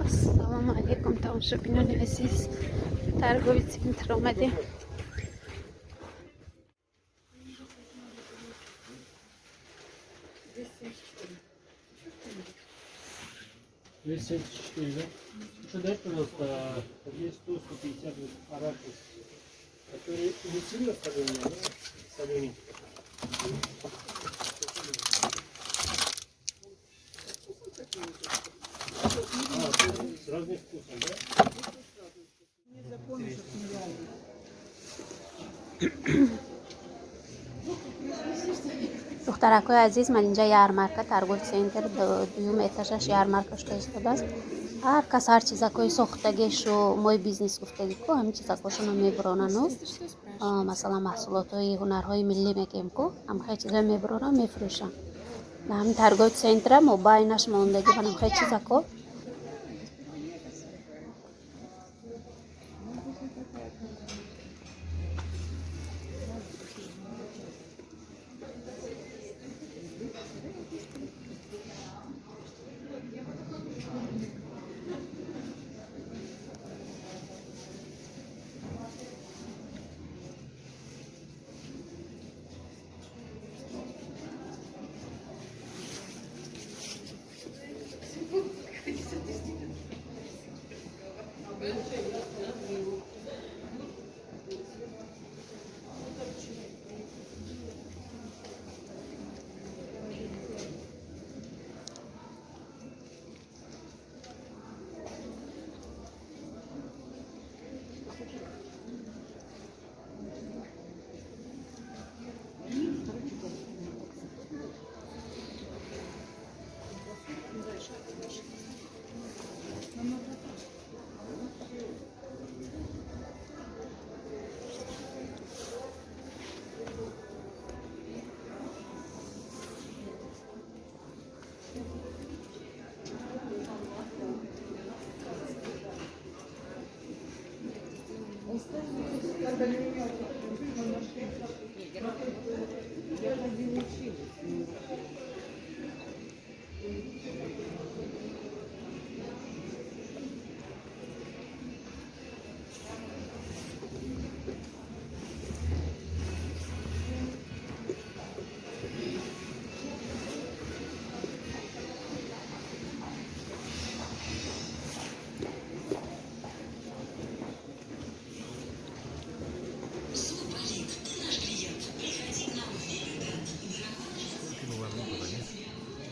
Ассалому алайкум, тамошобинони азиз. Торговый центр омадем. 274, да? Еще дай, пожалуйста, есть 100, 150 вот арахис, который не сильно соленый, но солененький. А, с разным вкусом, да? Духтаракҳои азиз, ман инҷа ярмарка, торговый центр, дуюм этажаш ярмарка шуда истодааст. Ҳар кас ҳар чизакҳои сохтагишу мой бизнес гуфтагӣ ку, ҳамин чизакҳошонро мебуронану, масалан, маҳсулотҳои ҳунарҳои миллӣ мегӯем ку, ҳамхел чизҳо мебуронам, мефурӯшам. Дар ҳамин торговый центра мобайнаш мондагӣ ба ҳамхел чизакҳо.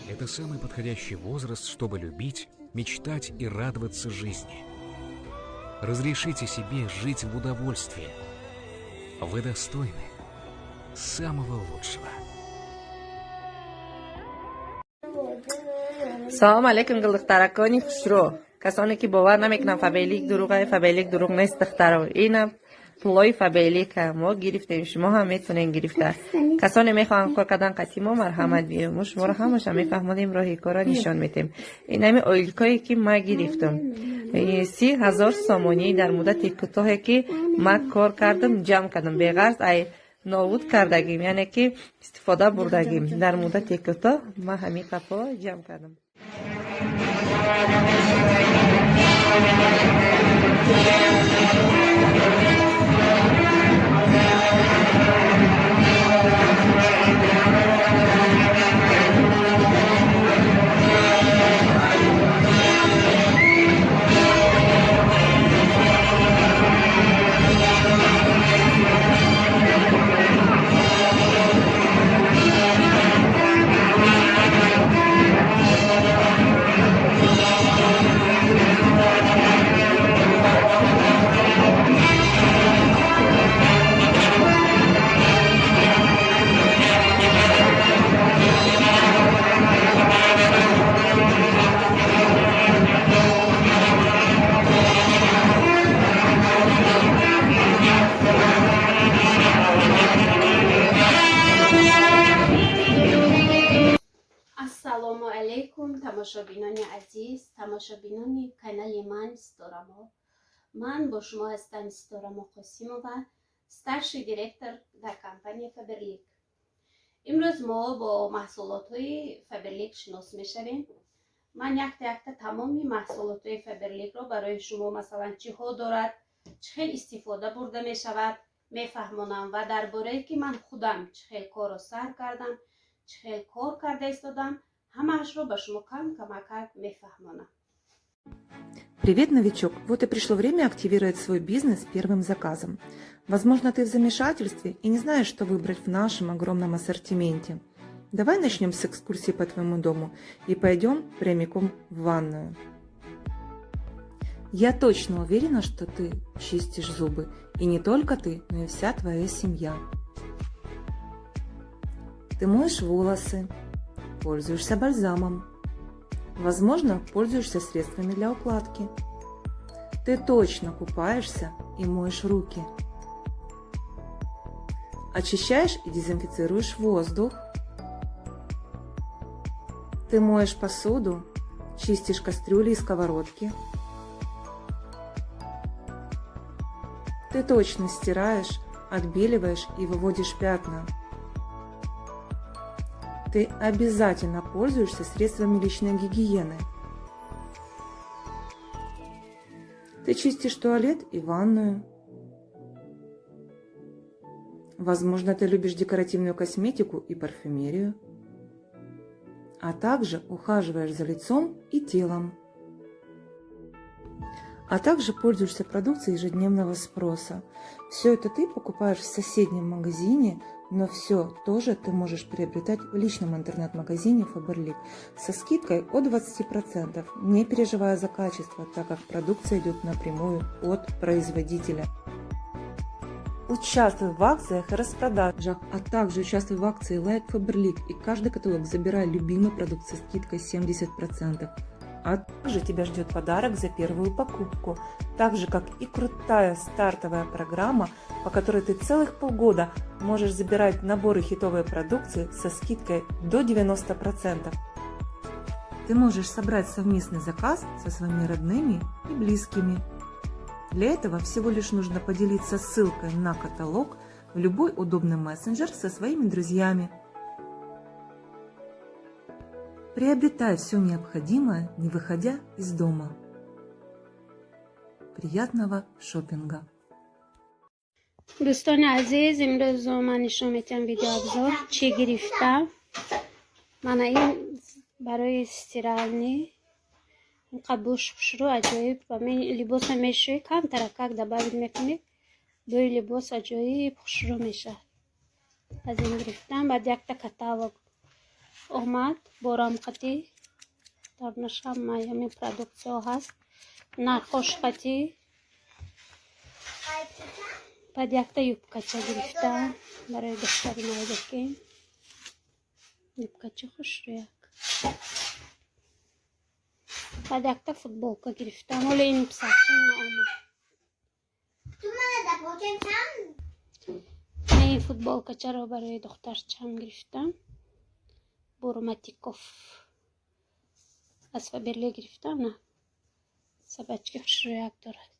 Это самый подходящий возраст, чтобы любить, мечтать и радоваться жизни. Разрешите себе жить в удовольствии. Вы достойны самого лучшего. Салом алейкум, гулдухтаракони хушрӯ, касоне ки бовар намекунанд, Фаберлик дурӯға. Фаберлик дурӯғ нест, духтаро. Ина пулои Фаберлика мо гирифтем, шумо ҳам метавонед гирифта. Касоне мехоҳанд кор кардан қатъи мо, марҳамат, биё, мо шуморо ҳамаша мефаҳмонем, роҳи корро нишон метем. Инами ойликое ки ма гирифтам, 30 000 сомонӣ, дар муддати кӯтоҳе ки ма кор кардам, ҷамъ кардам, беғарз ай нобуд кардагим, яъне ки истифода бурдагим, дар муддати кӯтоҳ ма ҳамин қапо ҷамъ кардам. Ассалому алайкум, тамошобинони азиз, тамошобинони канали ман Ситорамо. Ман бо шумо ҳастам, Ситорамо Қосимова, старший директор дар компания Фаберлик. Имрӯз мо бо маҳсулотҳои Фаберлик шинос мешавем. Ман якта якта тамоми маҳсулотҳои Фаберликро барои шумо, масалан, чиҳо дорад, чӣ хел истифода бурда мешавад, мефаҳмонам ва дар борае ки ман худам чӣ хел корро сар кардам, чӣ хел кор карда истодам, ҳамаашро ба шумо кам камакак мефаҳмонам. Привет, новичок! Вот и пришло время активировать свой бизнес первым заказом. Возможно, ты в замешательстве и не знаешь, что выбрать в нашем огромном ассортименте. Давай начнем с экскурсии по твоему дому и пойдем прямиком в ванную. Я точно уверена, что ты чистишь зубы. И не только ты, но и вся твоя семья. Ты моешь волосы, пользуешься бальзамом. Возможно, пользуешься средствами для укладки. Ты точно купаешься и моешь руки. Очищаешь и дезинфицируешь воздух. Ты моешь посуду, чистишь кастрюли и сковородки. Ты точно стираешь, отбеливаешь и выводишь пятна. Ты обязательно пользуешься средствами личной гигиены. Ты чистишь туалет и ванную. Возможно, ты любишь декоративную косметику и парфюмерию, а также ухаживаешь за лицом и телом. А также пользуешься продукцией ежедневного спроса. Все это ты покупаешь в соседнем магазине, но все тоже ты можешь приобретать в личном интернет-магазине Faberlic со скидкой от 20%, не переживая за качество, так как продукция идет напрямую от производителя. Участвуй в акциях и распродажах, а также участвуй в акции Like Faberlic и каждый каталог забирай любимый продукт со скидкой 70%. А также тебя ждет подарок за первую покупку, так же как и крутая стартовая программа, по которой ты целых полгода можешь забирать наборы хитовой продукции со скидкой до 90%. Ты можешь собрать совместный заказ со своими родными и близкими. Для этого всего лишь нужно поделиться ссылкой на каталог в любой удобный мессенджер со своими друзьями. Приобретай все необходимое, не выходя из дома. Приятного шопинга! Дӯстони азиз, имрӯз ман нишон метиҳам видеообзор, чӣ гирифтам. Мана ин барои стиральный, инқа буш хушрӯ, аҷоиб. Ва либоса мешӯӣ, камтаракак добавить мекунӣ, бӯи либос аҷоиб хушрӯ мешавад. Аз ин гирифтам. Баъд якта каталог омад борамкати, дарунаш ҳамаи ҳамин продуксияҳо ҳаст, нархош қатӣ. Баъд якта юбкача гирифтам барои духтари майдаки, юбкача хушрӯяк. Баъд якта футболка гирифтам, ҳоло ин писарчам наомад. Ин футболкачаро барои духтарчам гирифтам, Бурматиков, аз Фаберлик гирифтам. На собачки хушрӯяк дорад,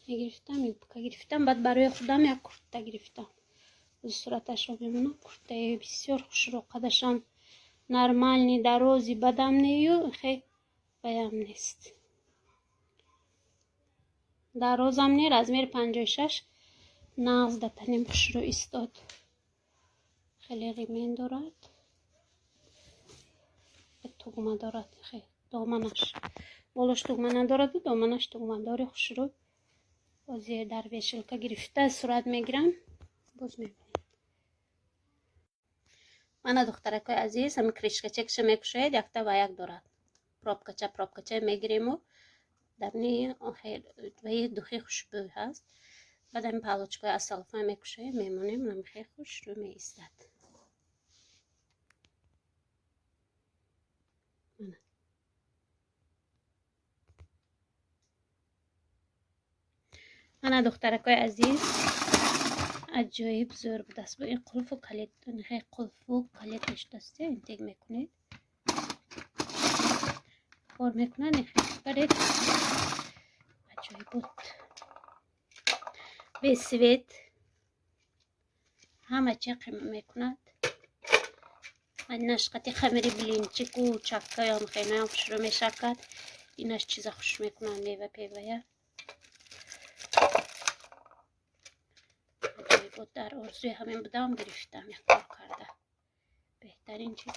гирифтам. Юбка гирифтам. Баъд барои худам як куртта гирифтам, сураташро мемонам. Куртаи бисёр хушрӯ, қадашам нормальный, дарози бадам нею хе баям нест, дарозам не, размери 56, нағз да танем хушрӯ истод. Хеле ремень дорад, тугма дорад, доманаш болош тугма надораду доманаш тугмадори хушрӯ. Ҳозир дар вешалка гирифта сурат мегирам, боз мебинем. Мана, духтаракои азиз, ҳами крышкачакша мекушоед, якта ва як дорад пробкача. Пробкача мегириму дарни ваи духи хушбӯй ҳаст. Баъд ҳами палочкаи аз салфан мекушоем, мемонем, ҳами хеле хушрӯ меистад. Мана, духтаракои азиз, аҷоиб зӯр будааст. Бо ин қулфу калид, қулфу калид мешудааст, интег мекунед, кор мекунад, баред, аҷоиб буд. Без свет ҳама чи қима мекунад. Инаш қати хамири блинчику чаккаём хенаям хушрӯ мешакад. Инаш чиза хуш мекунам, мева певая. Аҷоибот, дар орзуи ҳамин будам, гирифтам, як кор карда. Беҳтарин чиз.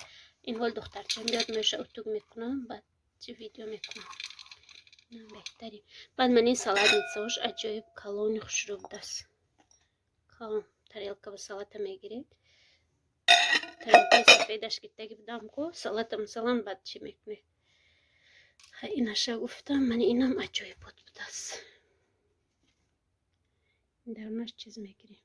Ин ҳол духтарчам биёд, мӯша утюг мекунам, баъд чи видео мекунам. Инам беҳтарин. Баъд ман ин салатницаош аҷоиб калони хушрӯ будааст. Калон тарелка ба салата мегиред. Тарелкаи сафедаш гирифтаги будам ку, салата масалан баъд чӣ мекунед. Инаша гуфтам, ман инам аҷоибот будааст. Дарунаш чиз мегирем.